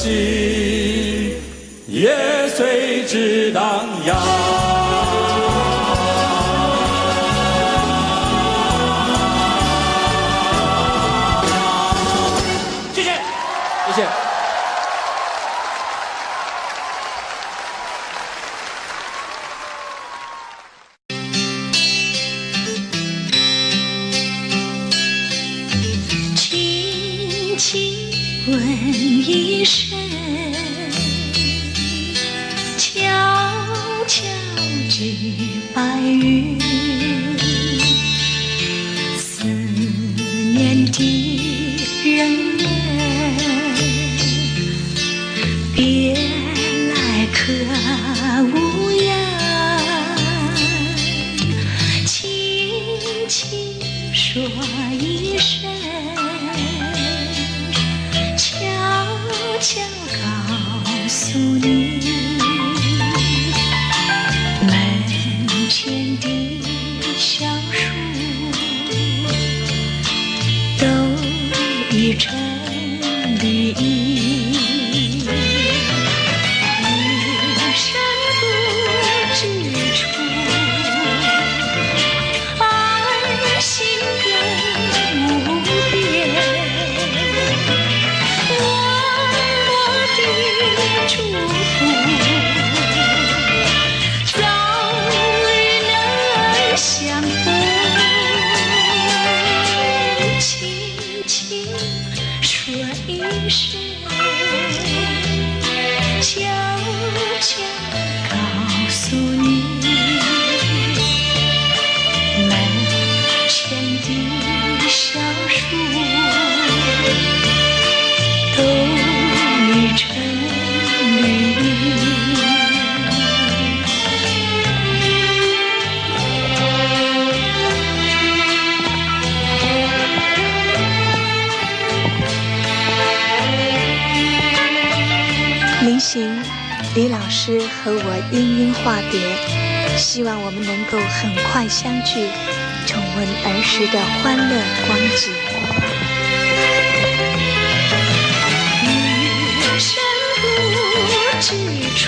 心也随之荡漾。谢谢，谢谢。轻轻问一声，悄悄织白云，思念的人们，别来可无恙？轻轻说一声，悄悄告诉你，门前的小树都已成绿荫，云深不知处，爱心更无边。默默的祝福，早日能相逢。轻轻说一声，悄悄告诉你，门前的小树都已成绿荫。临行，李老师和我殷殷话别，希望我们能够很快相聚，重温儿时的欢乐光景。云深不知处，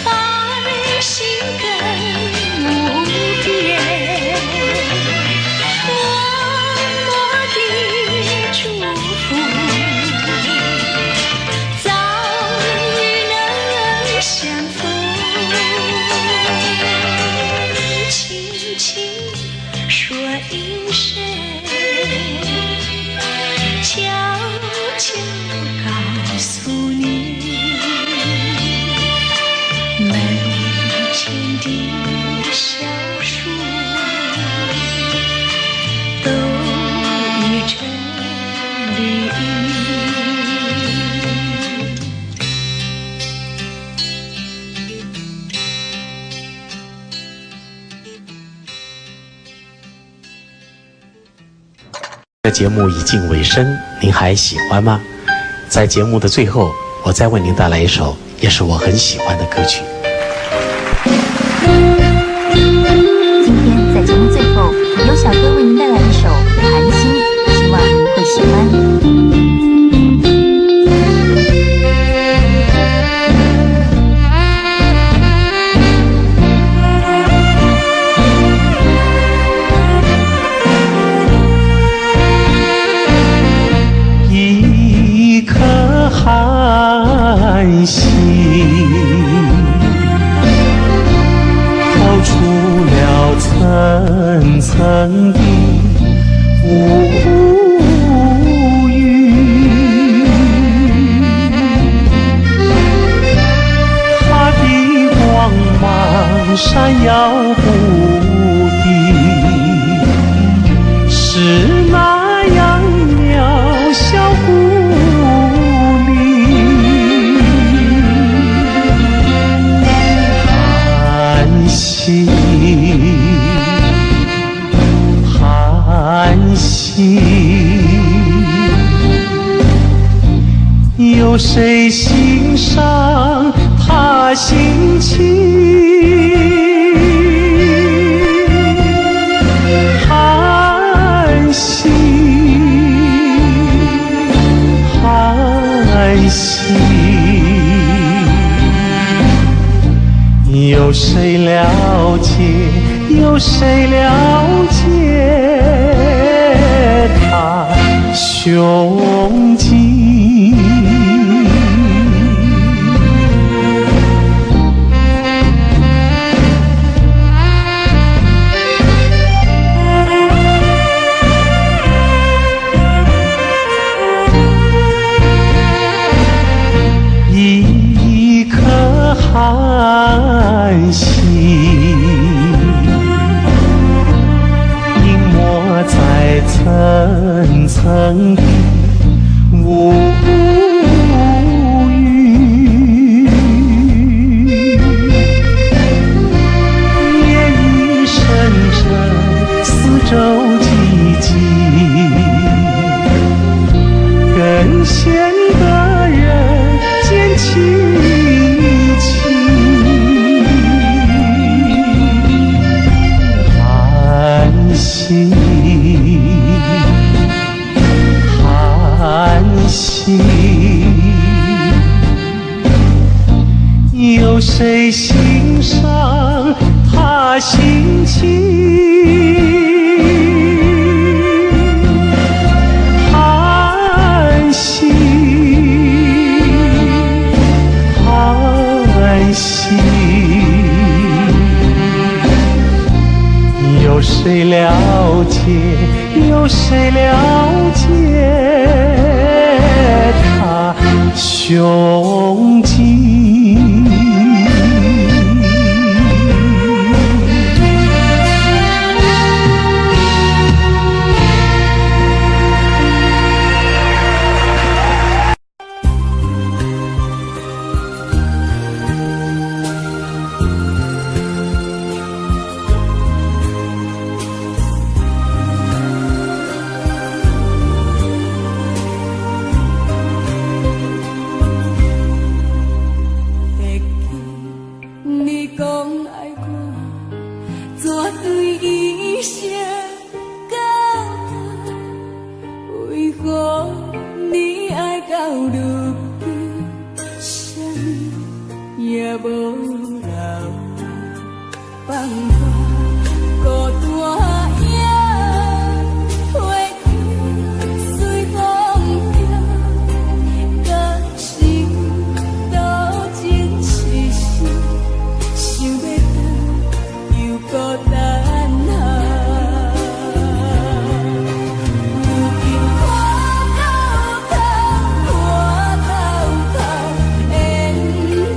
爱心更无边。默默的祝福，早日能相逢。轻轻说一声，悄悄告诉你，门前的小树都已成绿荫。这节目已近尾声，您还喜欢吗？在节目的最后，我再为您带来一首也是我很喜欢的歌曲。今天在节目最后，由小哥为您带来一首《寒心》，希望您会喜欢。一颗寒心，透出了层层的乌云。它的光芒闪耀不定，是那样渺小孤零。寒心，寒心，有谁欣赏他心情？寒心，寒心。有谁了解？有谁了解他胸襟？一颗寒心，隐没在层层的乌云。夜已深沉，四周寂静，更显得人间凄情。寒心，寒心，有谁欣赏他心情？寒心，寒心，有谁了解？有谁了解他胸襟？会记你讲爱我，怎对一生到老？为何你爱到如今，啥物也无留？放我孤单影，花开随风飘，敢是多情痴心，想欲回又阁等候。如今看到头，看到头，缘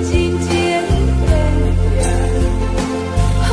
真情变调，予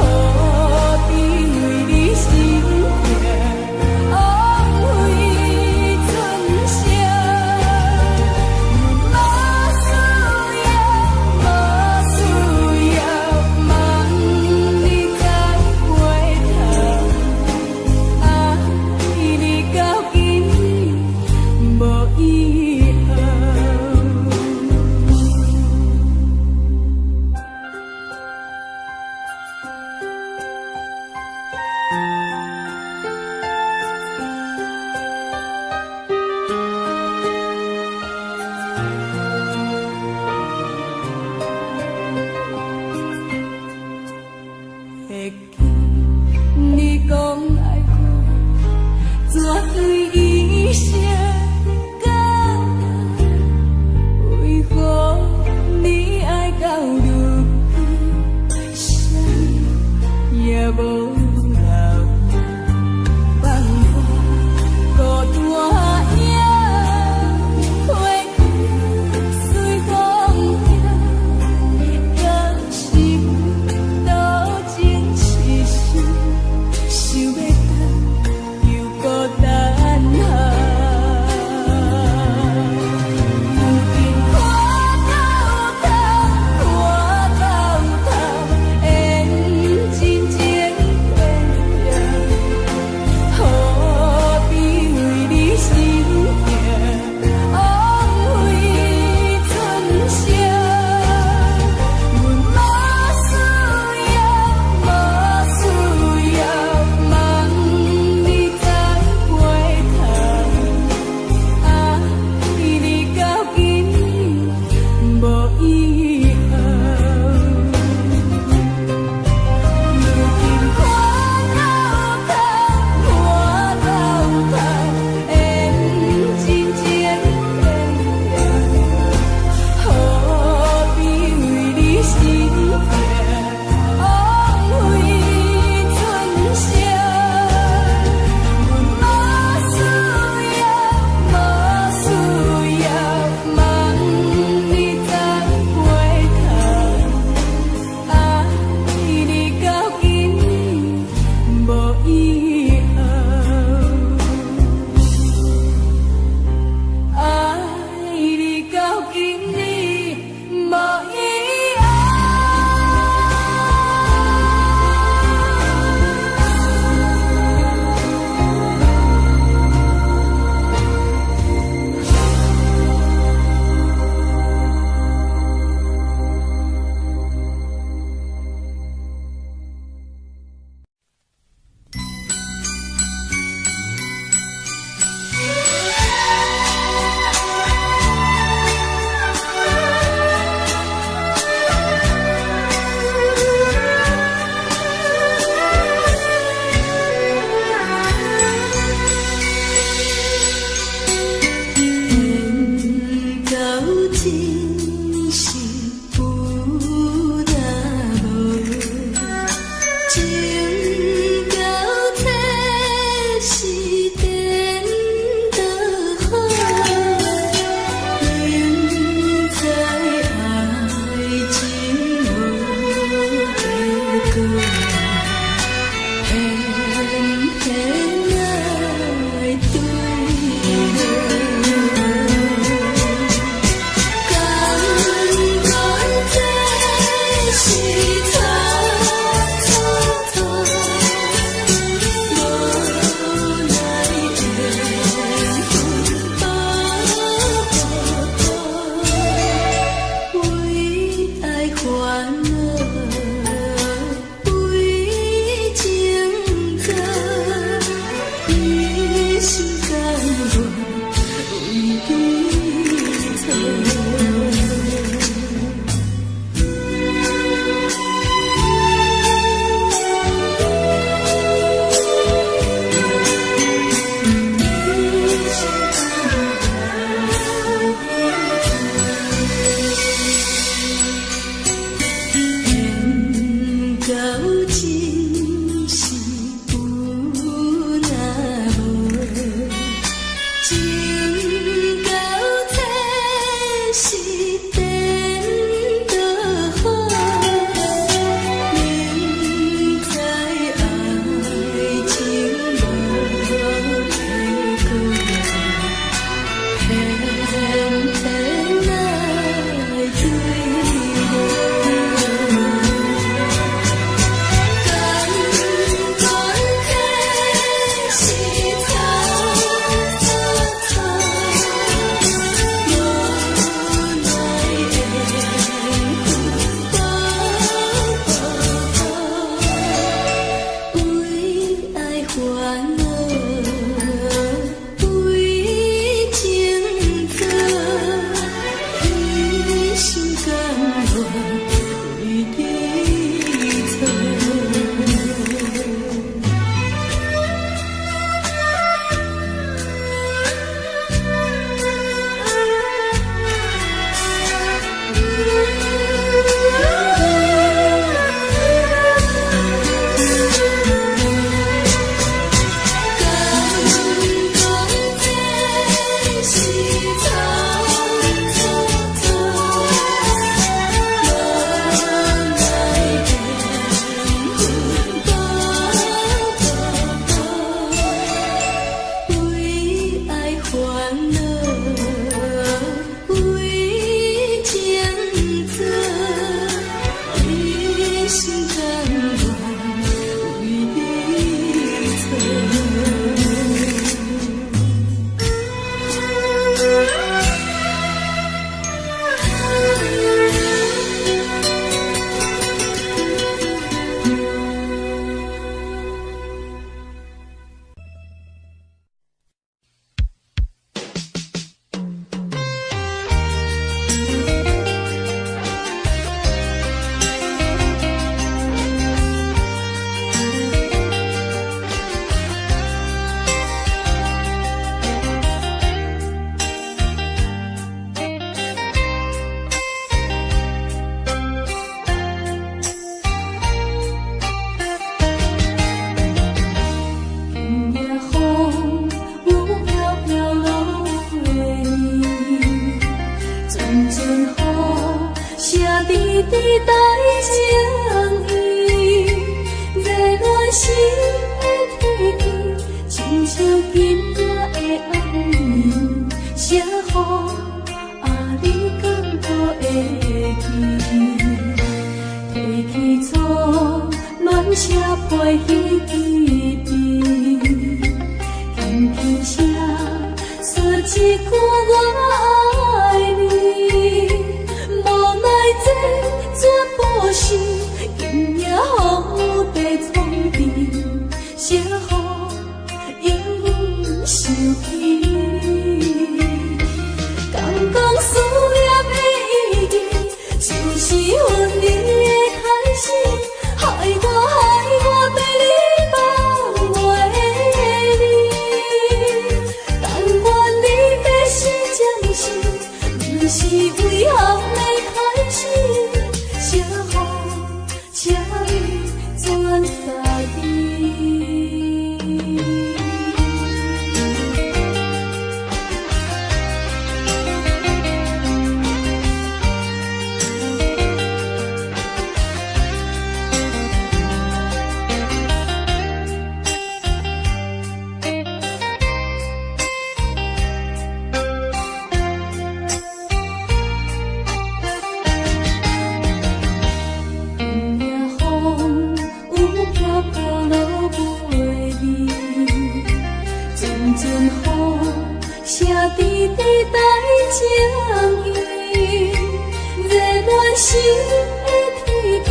直待情意，熱戀時的天氣，親像今夜的暗暝，寫予啊你敢閣會記？提起初暖寫批彼支筆，輕輕寫說一句我愛你，無奈這全部是今夜風雨地創治，寫予永遠想起。敢講思念的意義，就是分離的開始，害我害我對你放袂離。但願離別是暫時，毋是遺憾的開始，寫予請你轉家己。今夜風雨飄飄落袂離，陣陣雨寫直直帶情意，熱戀時的天氣，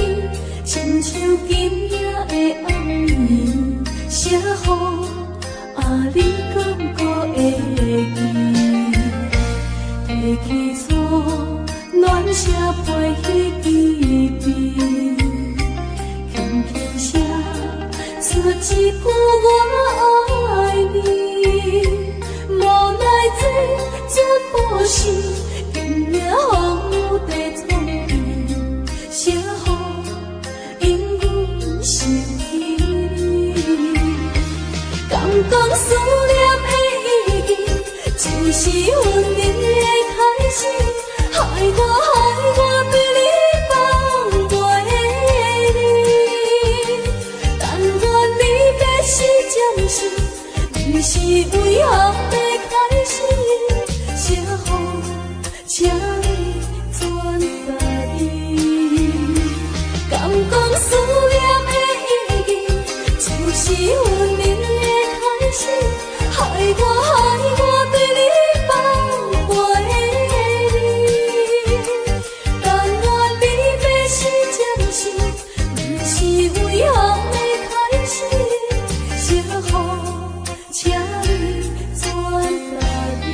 親像今夜的暗暝，寫予啊你敢閣會記？提起初暖寫批彼支筆，輕輕寫出一句我愛你，無奈這全部是今夜風雨地創治，寫予永遠想起你。敢講思念的意義，就是分離的開始，害我害我對你放袂離。但願離別是暫時，毋是遺憾的開始，寫予請你轉家己。敢講思念的意義，就是分離的開始，害我害我對你放袂離。但願離別是暫時，毋是遺憾的開始，寫予請你轉家己。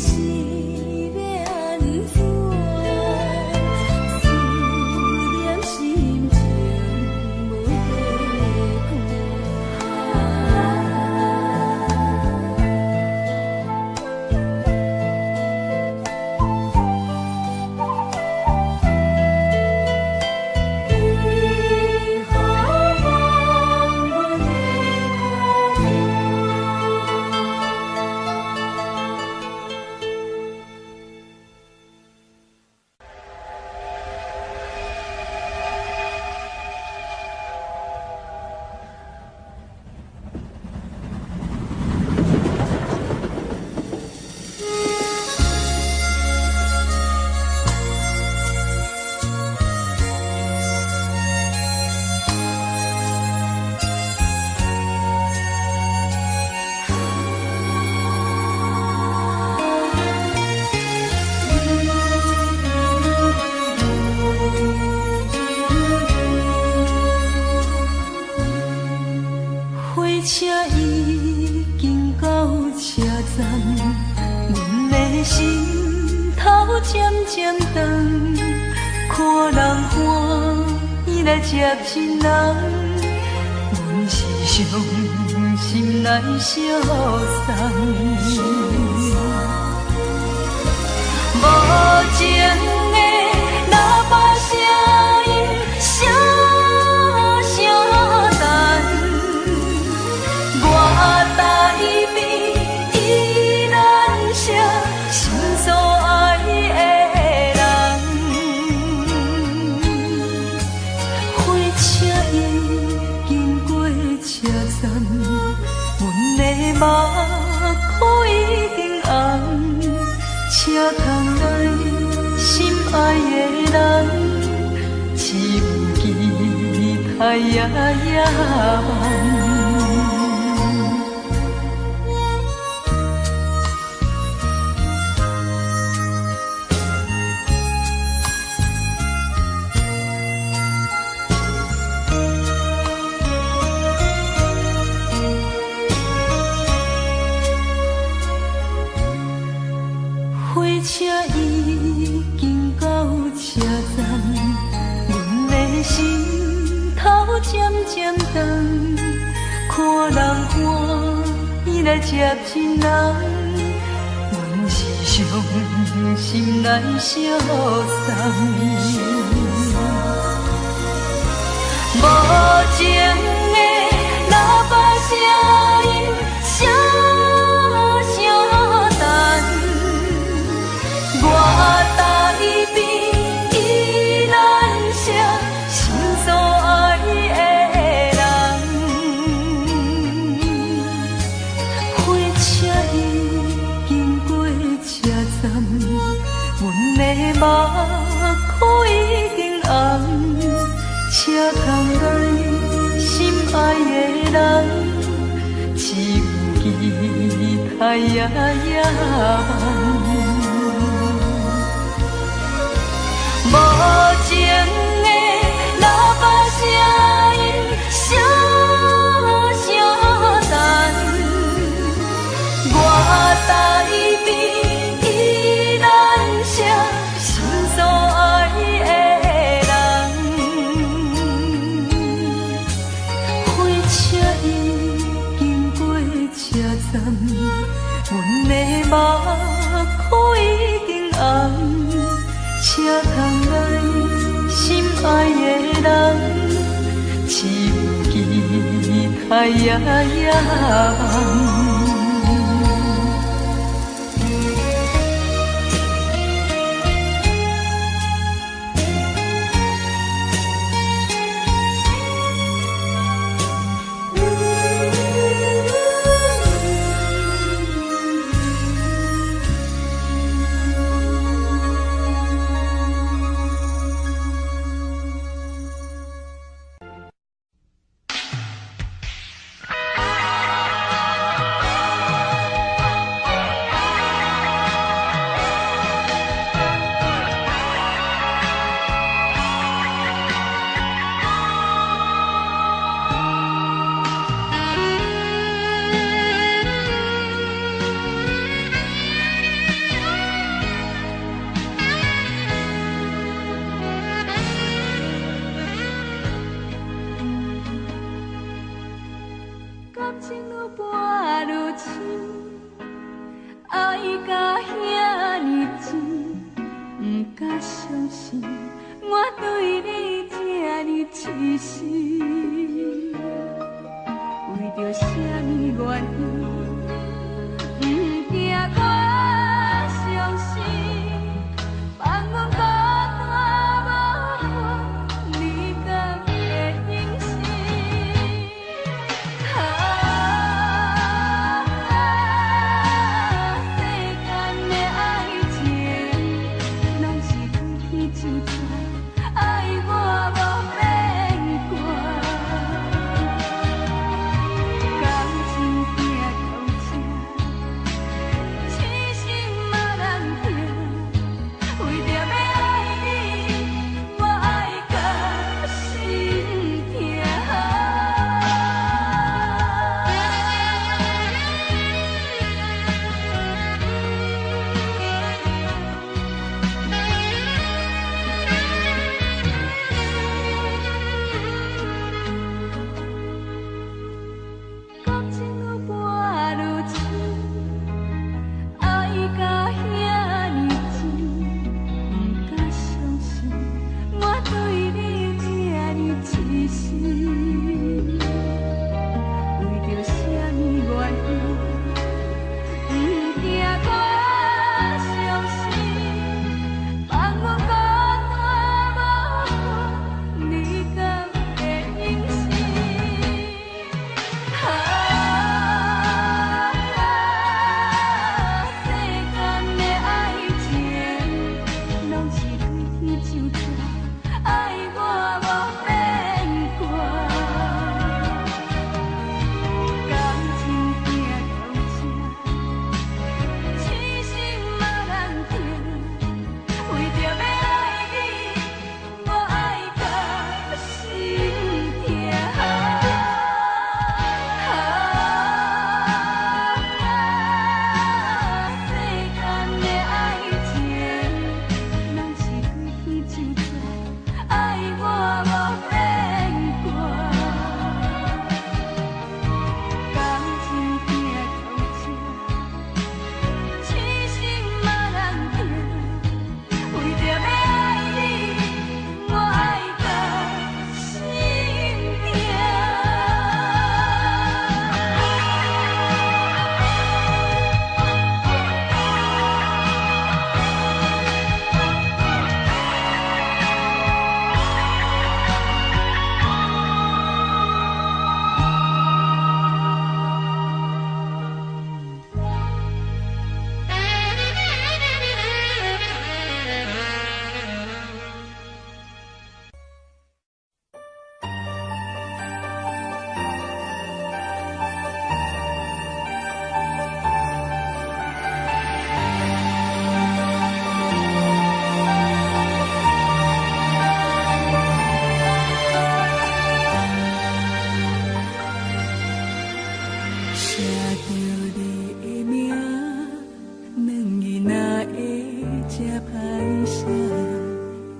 是欲按怎？思念心情無底看。你予放阮的孤单。火車已經到車站，阮的心頭漸漸長，看人歡喜來接親人，阮是傷心來相送。無情的喇叭聲音，聲聲等。我台邊依然是心所愛的人。火車已經過車站，阮的目眶已經紅。車窗內心愛的人，只有期待夜夜梦。火車已經到車站，阮的心頭漸漸長，看人歡喜來接親人，阮是傷心來相送。無情的喇叭聲音，聲聲等。我台邊依然是心所愛的人。火車已經過車站，阮的目眶已經紅。車窗內心愛的人，只有期待夜夜夢。無情的喇叭聲音，聲聲等。我台邊依然是心所愛的人。火車已經過車站，阮的目眶已經紅。車窗內心愛的人，只有期待夜夜夢。敢相信我對你這呢癡心，為著啥物原因？毋驚我傷心，放阮孤單無伴，你敢會忍心？啊，世間的愛情，攏是規天就紙，愛我無變卦。感情行到這，痴心嘛難聽。為著欲愛你，我愛到心疼。感情有半缕痴，愛到遐呢真，毋敢相信我對你這呢癡心。為著啥物原因？毋驚我傷心，放阮孤單無伴，你敢會忍心？啊，世間的愛情，攏是規天就紙，愛我無變卦。感情行到這，痴心嘛難聽。為著欲愛你，我愛到心疼。啊，世間的愛情，攏是規天就紙，愛我無變卦。感情行到這，痴心嘛難聽。為著欲愛你，我愛到心疼。寫著你的名，兩字哪會這歹寫？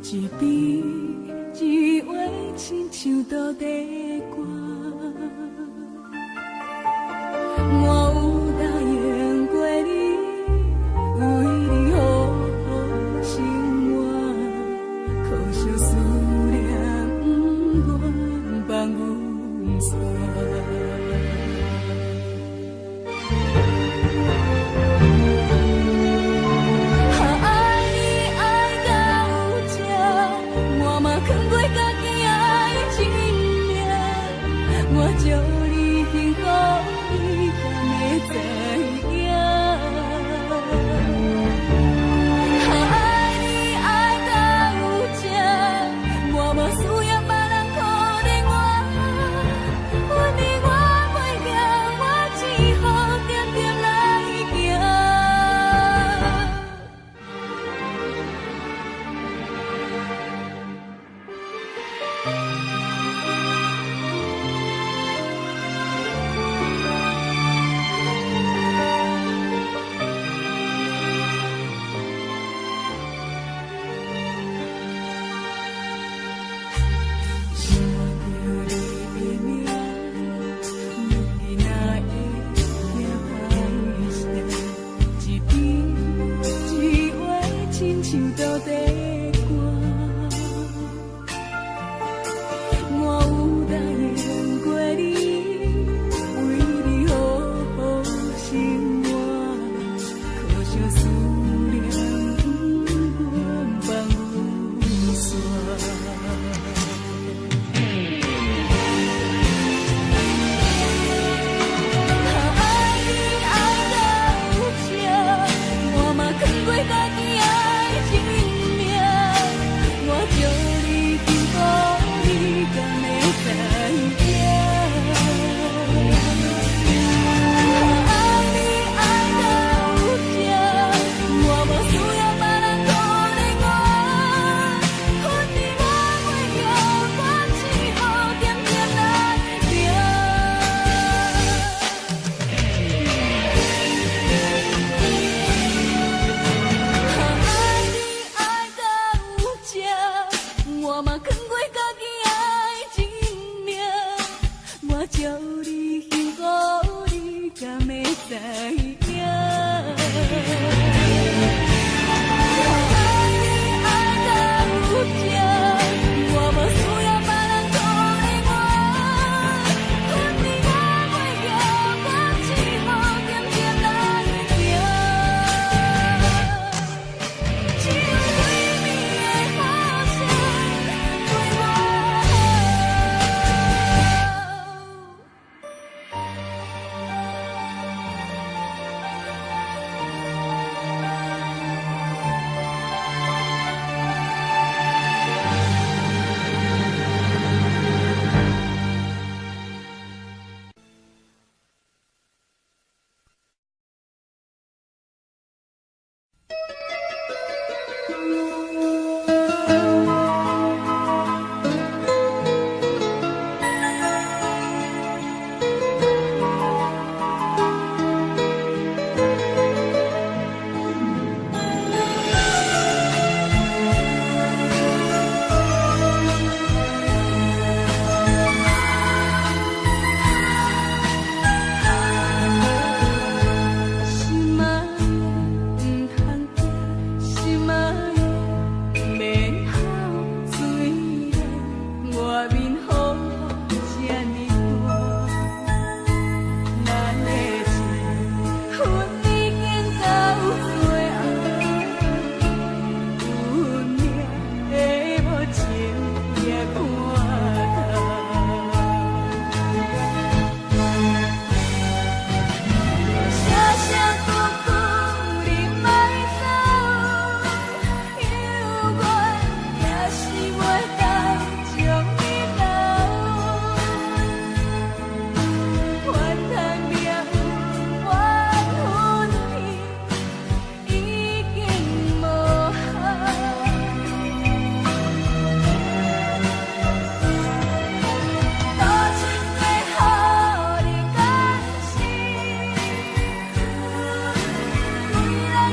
一筆一畫，親像倒地歌。我有答應過你，為你好好生活，可惜思念不願放阮散。愛你愛到這，我嘛囥過家己愛真命。我祝你幸福，你敢會知影？愛你愛到這，我嘛需要別人可憐我。阮你我袂曉，我只好點點來行。寫著你的名，兩字哪會這歹寫？一筆一畫，親像倒地。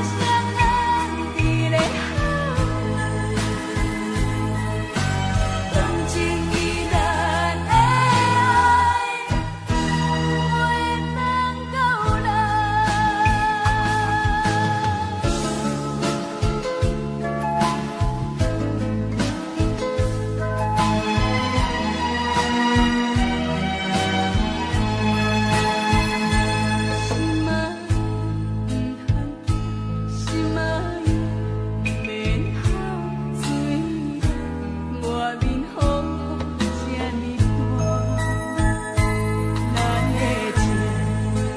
双人伫咧哭，断情伊咱的爱袂当到老。心爱毋通惊，心爱免哭水啦，外面风雨这呢大。咱的情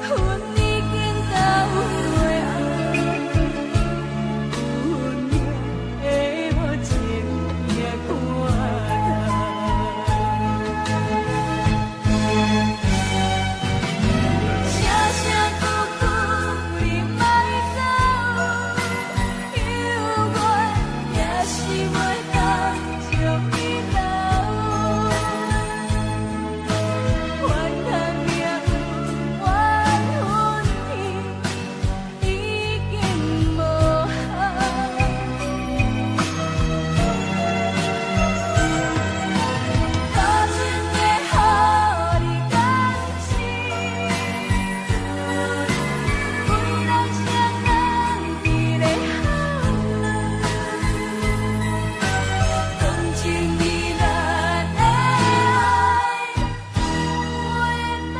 分已经到最后，运命的无情也看透。声声句句你莫走，犹原也是袂当将你留。怨叹命运怨恨天，已经无效。多情的予你感心，为咱双人伫咧哭，断情伊咱的爱袂当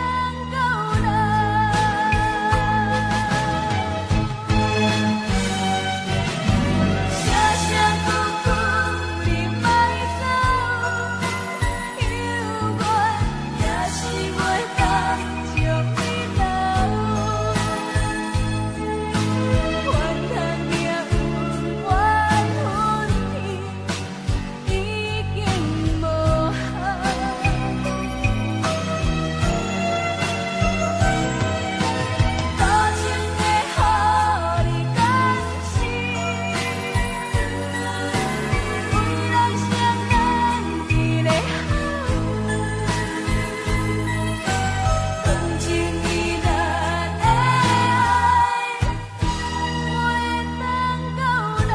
到老。声声句句你莫走，犹原也是袂当将你留。怨叹命运怨恨天，已经无效。多情的予你感心，为咱双人伫咧哭，断情伊咱的爱袂当到老。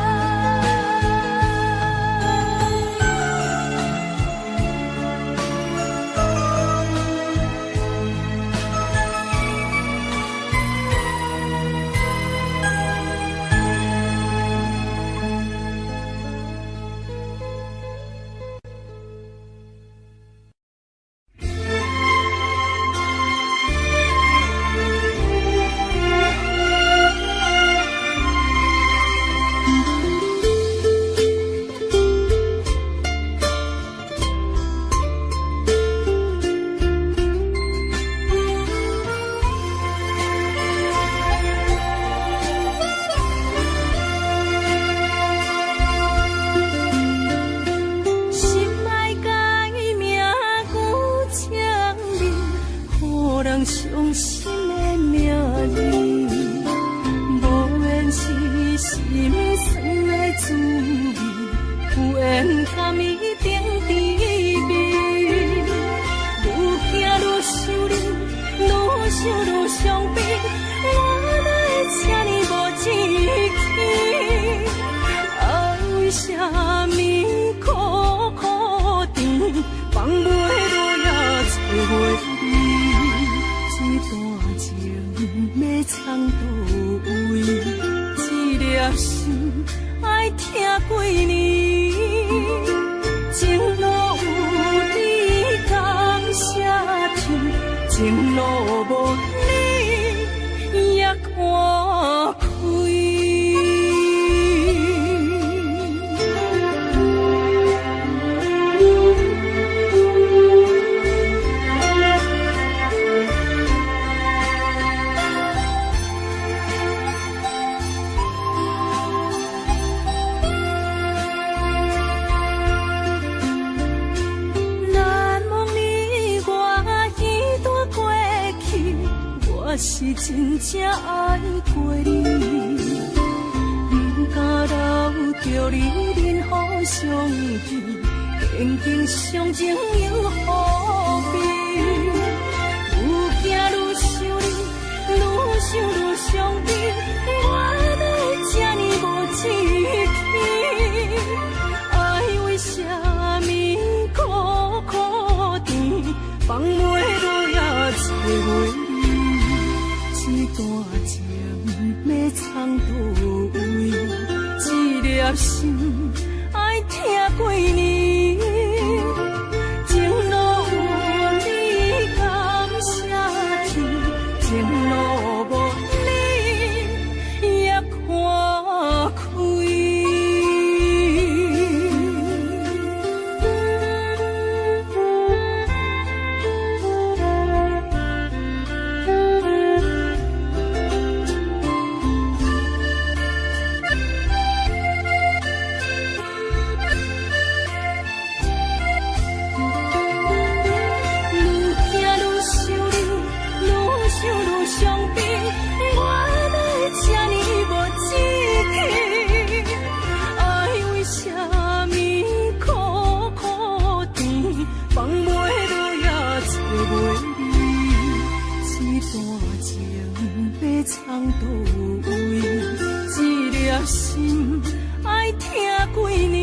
心爱改名旧情人，予人伤心的名字，无缘是心酸的滋味，有缘甘伊定甜蜜。愈行愈想你，愈想愈伤悲，我哪会这呢无志气？啊，为啥物苦苦甜，放袂落也找袂你？这段情欲藏佗位？这粒心爱疼几年？情路有你感谢天，情路无你也看开。难忘你我彼段过去，我是真正爱过你，不敢留著你任予相见，坚定相情又何必？愈行愈想你，愈想愈伤悲，我哪会这藏佗位？這粒心愛疼幾年？情路有你感謝天，情路無你也看開。愈行愈想你，愈想愈傷悲，原來這呢無志氣。愛為啥物苦苦甜，放袂落也找袂你。這段情欲藏佗位？這粒心愛疼幾年？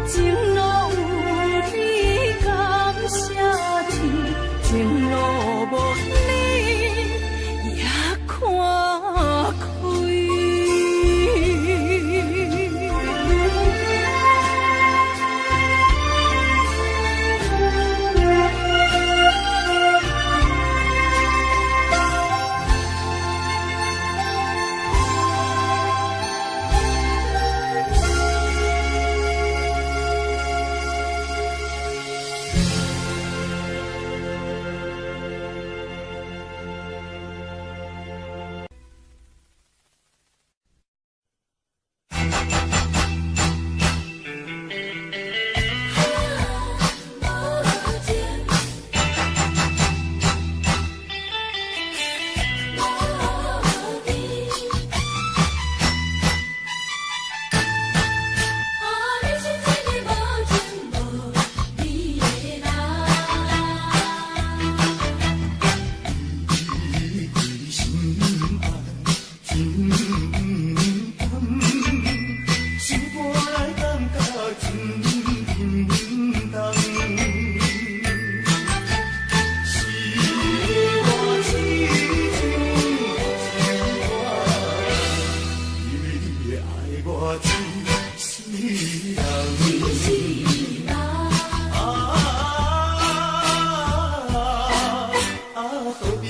情路有你感謝天，情路無你也看開。何必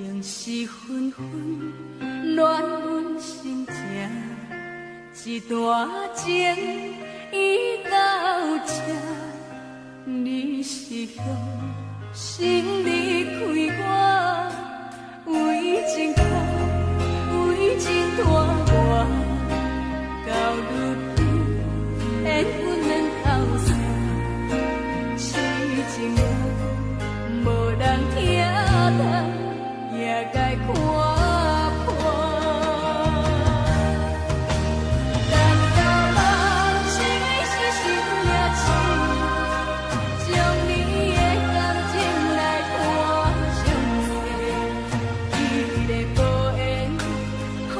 情是纷纷，乱阮心情。一段情已到这，你是向先离开我，为情苦，为情拖我，到如今缘分两头散，痴情话无人听得，也该看破。难道梦是是生命痴，将你的感情来看详细，彼个无缘，何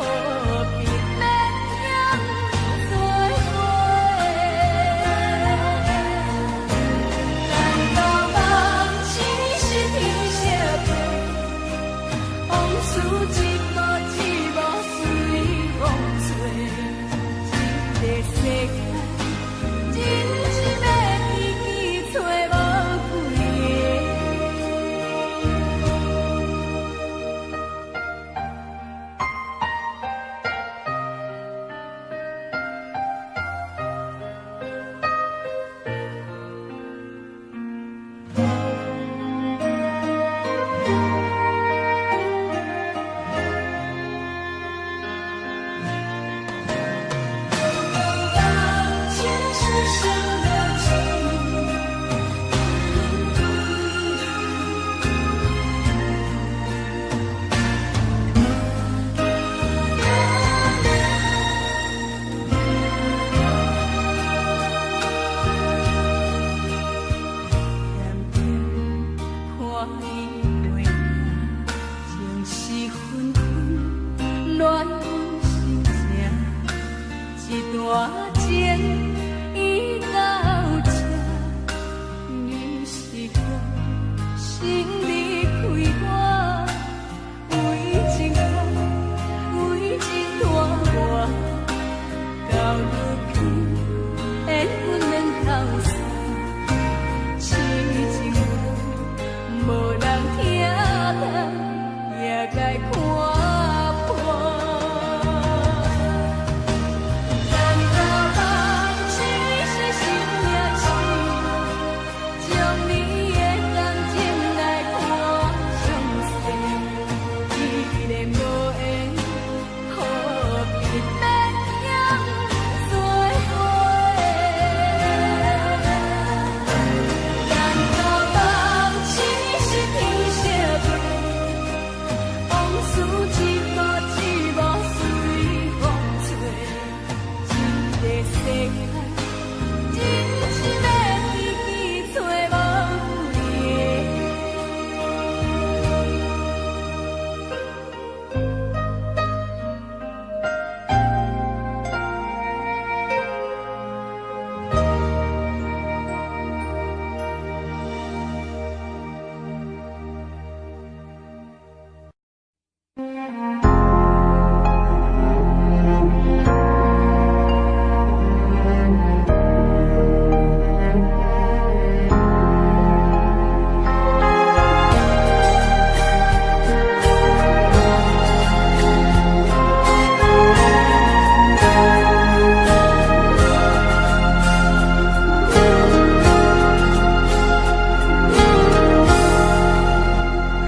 必勉强做伙？难道梦是是天色变？往事一幕一幕随风吹，这个世界真心的知己揣无几个。情是生了情。点点看伊背影，情是纷纷，乱阮心情。一段情已到这，你是向先离开我，为情苦，为情拖我，到如今缘分两头散，痴情话无人听得，也该看破。难道梦是是生命痴，将你的感情来看详细，既然无缘，何必勉强做伙？难道梦是是天色变？往事一幕一幕随风吹，这个世界真心的知己揣无几个。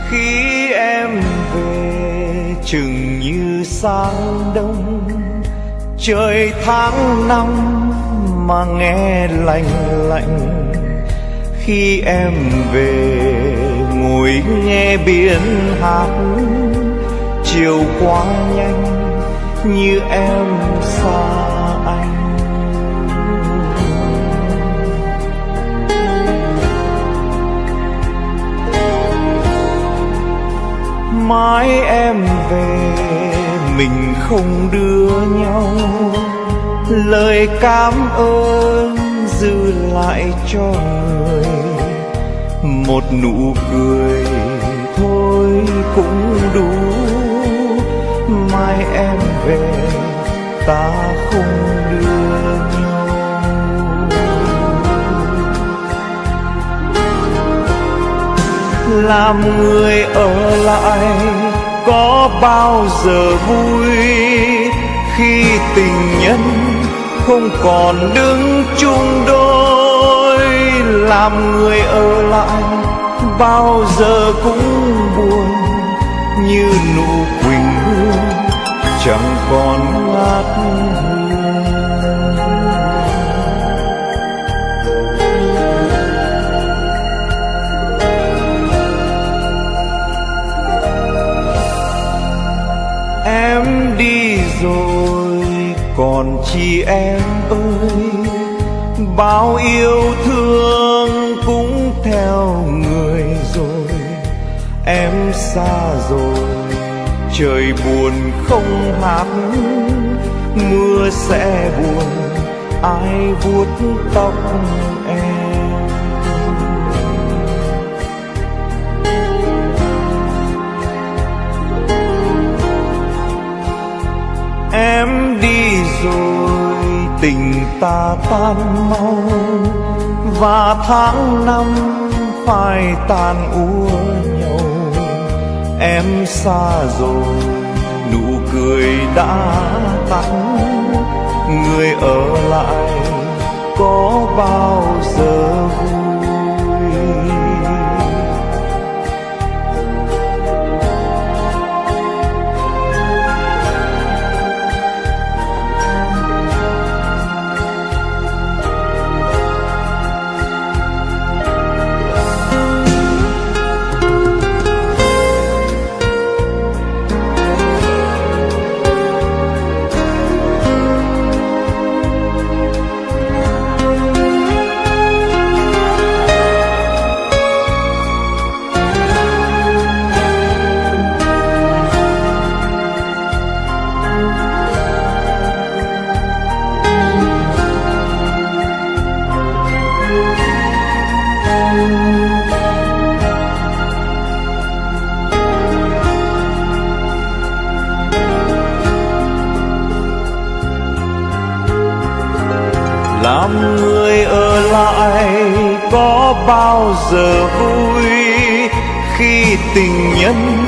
Khi em về chừng như sang đông, trời tháng năm mà nghe lạnh lạnh. Khi em về ngồi nghe biển hát, chiều qua nhanh như em xa anh. Mai em về mình không đưa nhau lời cảm ơn, giữ lại cho người một nụ cười thôi cũng đủ. Mai em về ta không đưa nhau. Làm người ở lại có bao giờ vui, khi tình nhân không còn đứng chung đôi. Làm người ở lại bao giờ cũng buồn, như nụ quỳnh hương chẳng còn ngát hương. Em đi rồi còn chi em ơi, bao yêu thương cũng theo người rồi. Em xa rồi trời buồn không hát, mưa sẽ buồn ai vuốt tóc em. Em đi rồi tình ta tan mau, và tháng năm phai tàn úa nhầu. Em xa rồi nụ cười đã tắt, người ở lại có bao giờ vui. Làm người ở lại có bao giờ vui, khi tình nhân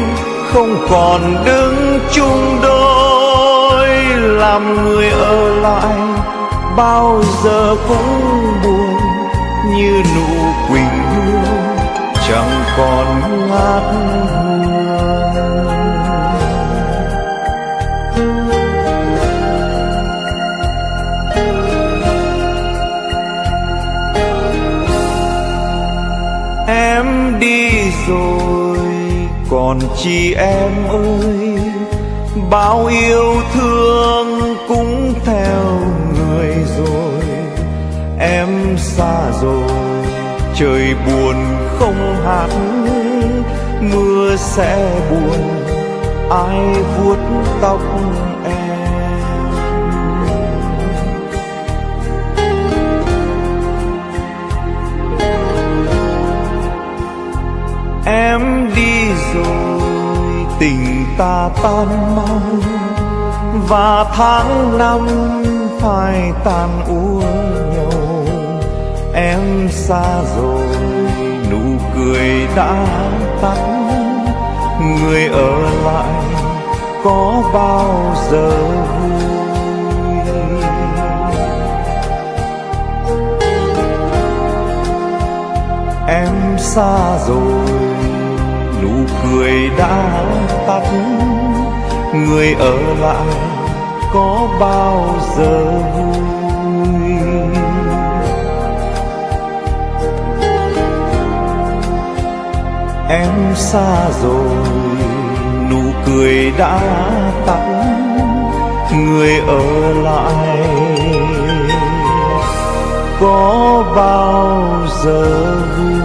không còn đứng chung đôi. Làm người ở lại bao giờ cũng buồn, như nụ quỳnh hương chẳng còn ngát hương. Em đi rồi còn chi em ơi, bao yêu thương cũng theo người rồi. Em xa rồi trời buồn không hát, mưa sẽ buồn ai vuốt tóc em. Em đi rồi tình ta tan mau, và tháng năm phai tàn úa nhầu. Em xa rồi nụ cười đã tắt, người ở lại có bao giờ vui. Em xa rồi nụ cười đã tắt, người ở lại có bao giờ vui. Em xa rồi nụ cười đã tắt, người ở lại có bao giờ vui.